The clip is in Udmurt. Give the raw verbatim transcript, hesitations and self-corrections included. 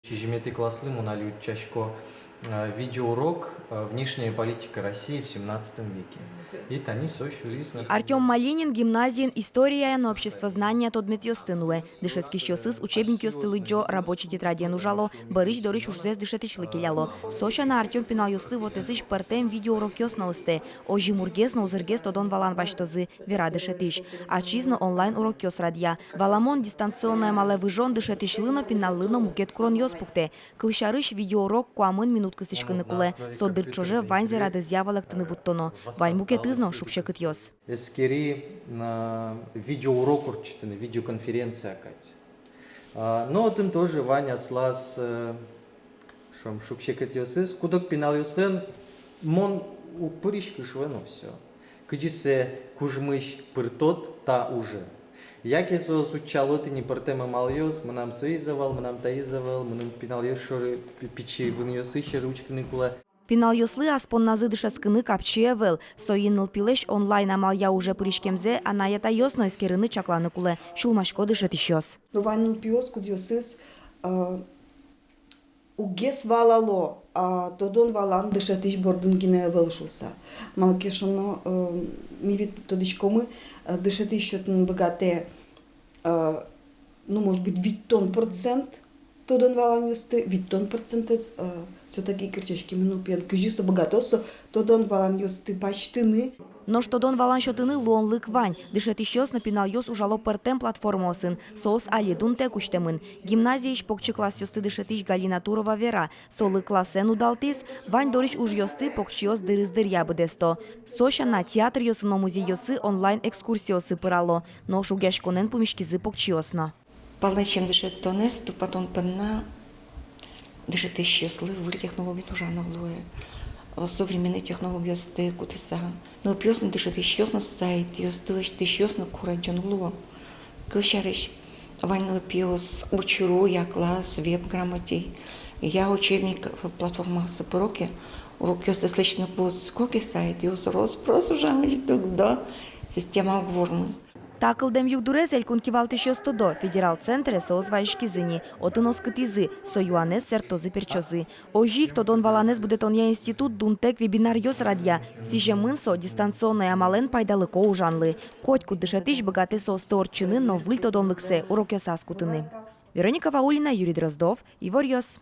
Сизьыметӥ класслы мон али утчасько, э, видеоурок, э, «Внешняя политика России в семнадцатом веке». И тани со сюриз на... Артём Малинин гимназиын история но обществознание тодметъёсты нуэ. Дышетскисьёсыз учебникъёсты лыдӟо, рабочий тетраден ужало, бӧрысь дорысь ужзэс дышетӥсьлы келяло. Со сяна Артём пиналъёслы вотэсысь пӧртэм видеоурокъёс но ыстэ. Озьы мургес но узыргес тодон-валан басьтозы, вера дышетӥсь. Ачиз но онлайн-урокъёс радъя. Валамон, дистанционной амалэ выжон дышетӥсьлы но, пиналлы но мукет куронъёс пуктэ. Кылсярысь, видеоурок куамын минут кыстӥськыны кулэ. Со дыр ӵоже ваньзэ радэзъя валэктыны вуттоно. Вань мукетыз но шуг-секытъёс. Эскери, а, видеоурок ортчытыны, видеоконференция кадь. А, но отын тоже вань аслаз, э, шуом, шуг-секытъёсыз, куд-ог пиналъёслэн мон уг пыриськы, шуэ, но всё. Кызьы сое кужмысь пыртод та уже. Яке соос утчало тӥни пӧртэм амалъёс, мынам соиз ӧвӧл, мынам таиз ӧвӧл, мыным пиналъёс шоры, пи-, пичи вынъёсы сьӧры учкыны кулэ. Пиналъёслы ас понназы дышетскыны капчи ӧвӧл. Соин нылпилэсь онлайн амалъя уже пыриськемзэ анай-атайёс но эскерыны, чакланы кулэ, сюлмасько дышетӥсьёс. Но вань нылпиос, кудъёсыз, а, угес валало, а, тодон-валан дышетӥсь бордын гинэ ӧвӧл шуыса. Малы ке шуоно, э, ми ведь тодӥськомы, э, дышетӥсь сётыны быгатэ, э, ну, может быть, витьтон процент тодон-валанъёсты, витьтон процентэз, э, всё-таки кырӟаськемын нылпиен, кызьы со быгатоз со тодон-валанъёсты басьтыны. Нош тодон-валан сётыны луонлык вань. Дышетӥсьёс но пиналъёс ужало пӧртэм платформаосын, соос али дунтэк усьтэмын. Гимназиысь покчи классъёсты дышетӥсь Галина Турова вера, солы классэн удалтӥз, вань дорысь ужъёсты покчиос дырыз-дыръя быдэсто. Со сяна, театръёсы но музейёсы онлайн-экскурсиосы пырало, нош шугъяськонэн пумиськизы покчиос но. Палэнысен дышетонэз тупатон понна дышетӥсьёслы выль технологиен ужано луэ. Современной технологиосты кутыса. Нылпиос но, дышетӥсьёс но сайтъёсты лэсьтӥсьёс но курадӟон луо. Кылсярысь, вань нылпиос учыро яклаз веб-грамотей. Я учебник платформаосы пыро ке, урокъёсыз лэсьтыны кутско ке, сайтъёс рос-прос ужамысь дугдо, система уг вормы. Та кылдэм югдурез элькун кивалтӥсьёс тодо, федерал центре соос вазиськизы ни, отын оскытӥзы, со юанэз сэрттозы-пертчозы. Озьы ик тодон-валанэз будэтонъя институт дунтэк вебинаръёс радъя. Сӥземын со дистанционной амалэн пайдалыко ужанлы. Котькуд дышетӥсь быгатэ соосты ортчыны но выль тодонлыксэ урокъёсаз кутыны. Вероника Ваулина, Юрий Дроздов, «Иворъёс».